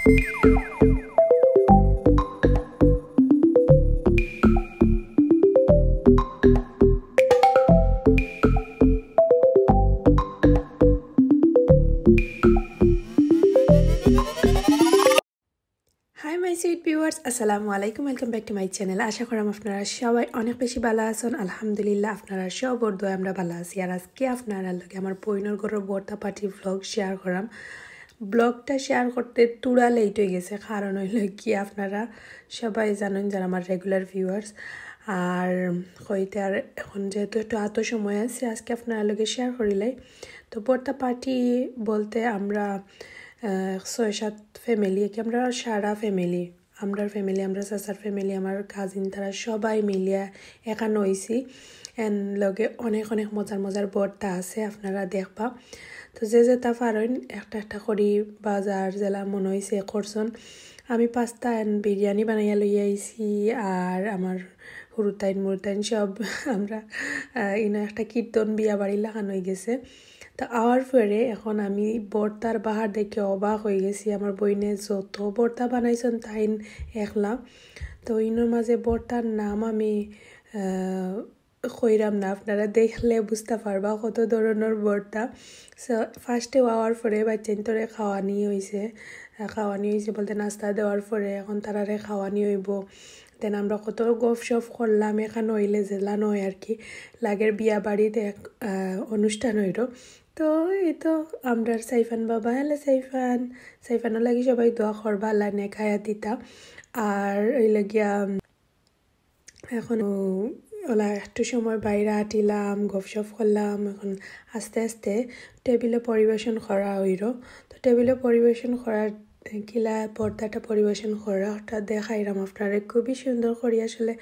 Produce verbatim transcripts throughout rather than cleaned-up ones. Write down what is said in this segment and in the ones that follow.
Hi my sweet viewers, আসসালামু আলাইকুম, welcome back to my channel। আশা করাম আপনারা সবাই অনেক বেশি ভালা আছইন। আলহামদুলিল্লাহ, আপনারা সবর দোয়ায় আমরা ভালা আছি। আর আজকে আপনারার লগে আমার বইনর ঘরর birthday party vlog share করাম। Vlogটা share করতে থুড়া late অই গেছে, কারণ অইলো কি, আপনারা সবাই জানইন যারা আমার regular viewers। আর কইতে আর এখন যেহেতু একটু আতো সময় আছে, আজকে আপনারার লগে share করিলাই। তো birthday party বলতে আমরা, আহ, ছয় সাত family, কি আমরা সারা family, আমরার family, আমরার চাচার family, আমার cousin, তারা সবাই মিলিয়া এখান অইছি। এন লগে অনেক অনেক মজার মজার birthday আছে, আপনারা দেখবা। তো যে যেতা পারইন একটা একটা করি বাজার যেলা মনে অইছে করছইন। আমি পাস্তা and বিরিয়ানি বানাইয়া লইয়া আইছি, আর আমার হুরুতাইন মুরুতাইন সব আমরা, আহ, ইনো একটা কীর্তন বিয়া বাড়ি লাখান অই গেছে। তো আওয়ার পরে এখন আমি birthdayর বাহার দেখে অবাক অই গেছি। আমার বইনে যত birthday বানাইছইন তাইন একলা। তো ইনোর মাঝে birthdayর নাম আমি, আহ, কইরাম না, আপনারা দেখলে বুঝতা পারবা কত ধরনর birthday। So firstএ আওয়ার পরে বাচ্চাইন্তরে খাওয়ানি অইছে, আহ, খাওয়ানি অইছে বলতে নাস্তা দেওয়ার পরে এখন তারারে খাওয়ানি অইবো। Then আমরা কত গফ-সফ করলাম, এখান অইলে যেলা নয় আর কি, লাগের বিয়া বাড়িত এক, আহ, অনুষ্ঠান অইলো। তো এই তো আমরার সাইফান বাবা, hello সাইফান, সাইফানর লাগি সবাই দোয়া করবা, আল্লায় নেক হায়াত দিতা। আর অইলো গিয়া, উম, এখন ওলা একটু সময় বাইরে আটিলাম, গফ-সফ করলাম। এখন আস্তে আস্তে টেবিলে পরিবেশন করা অইলো। তো টেবিলে পরিবেশন করার কিলা birthdayটা পরিবেশন করা, ওটা দেখাইরাম আপনারে খুবই সুন্দর করি আসলে।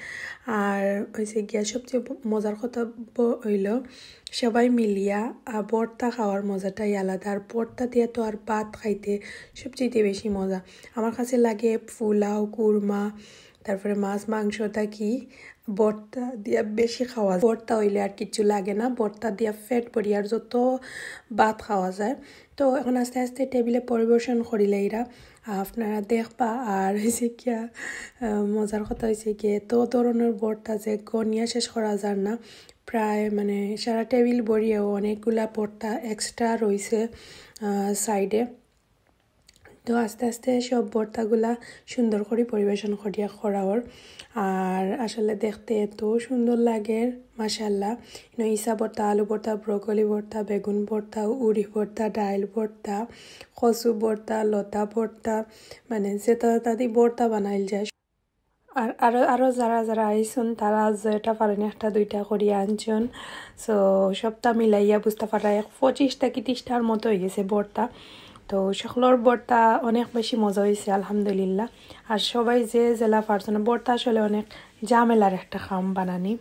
আর অইছে গিয়া সবচেয়ে ব-, মজার কথা ব-, অইলো সবাই মিলিয়া, আহ, birthday খাওয়ার মজাটাই আলাদা। আর birthday দিয়া তো আর ভাত খাইতে সবচেয়ে বেশি মজা। আমার কাছে লাগে পোলাও, কুরমা, তারপরে মাছ মাংস থাকি birthday দিয়া বেশি খাওয়া যায়। Birthday অইলে আর কিচ্ছু লাগে না, birthday দিয়া পেট ভরিয়া আর যত ভাত খাওয়া যায়। তো এখন আস্তে আস্তে টেবিলে পরিবেশন করিলাইরা, আপনারা দেখবা। আর অইছে গিয়া, আহ, মজার কথা অইছে কি, এত ধরনর birthday যে গনিয়া শেষ করা যার না, প্রায় মানে সারা টেবিল ভরিয়াও অনেকগুলা birthday extra রইছে, আহ, sideএ। তো আস্তে আস্তে সব birthdayগুলা সুন্দর করি পরিবেশন করিয়া করা অর। আর আসলে দেখতে এত সুন্দর লাগের, মাশাআল্লাহ। ইনো ইছা birthday, আলু birthday, broccoli birthday, বেগুন birthday, উড়ি birthday, ডাইল birthday, কচু birthday, লতা birthday, মানে যেতা যেতা দি birthday বানাইল যায়। আর আরো, আরো যারা যারা আইছইন, তারা যেটা পারইন একটা দুইটা করি আনছইন। So, সবটা মিলাইয়া বুঝতা পাররা এক পঁচিশ থাকি ত্রিশটার মতো অই গেছে birthday। তো সকলর birthday অনেক বেশি মজা অইছে, আলহামদুলিল্লাহ। আর সবাই যে যেলা পারছইন, birthday আসলে অনেক ঝামেলার একটা কাম বানানি।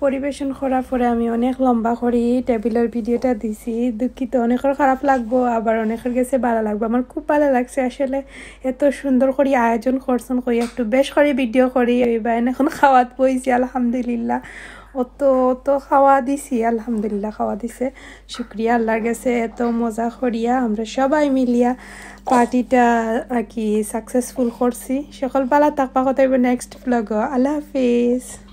পরিবেশন করার পরে আমি অনেক লম্বা করি টেবিলর ভিডিওটা দিছি। দুঃখিত, অনেকের খারাপ লাগবো, আবার অনেকের গেছে ভালা লাগবো। আমার খুব ভালা লাগছে আসলে, এত সুন্দর করি আয়োজন করছইন, কই একটু বেশ করি ভিডিও করি। এই বাইন এখন খাওয়াত বইছি, আলহামদুলিল্লাহ। অত, অত খাওয়া দিছি, আলহামদুলিল্লাহ, খাওয়া দিছে। শুক্রিয়া আল্লাহর গেছে, এত মজা করিয়া আমরা সবাই মিলিয়া পার্টিটা আর কি সাকসেসফুল করছি। সকল ভালা থাকবা, কথা হইব নেক্সট ভ্লগো। আল্লাহ হাফিজ।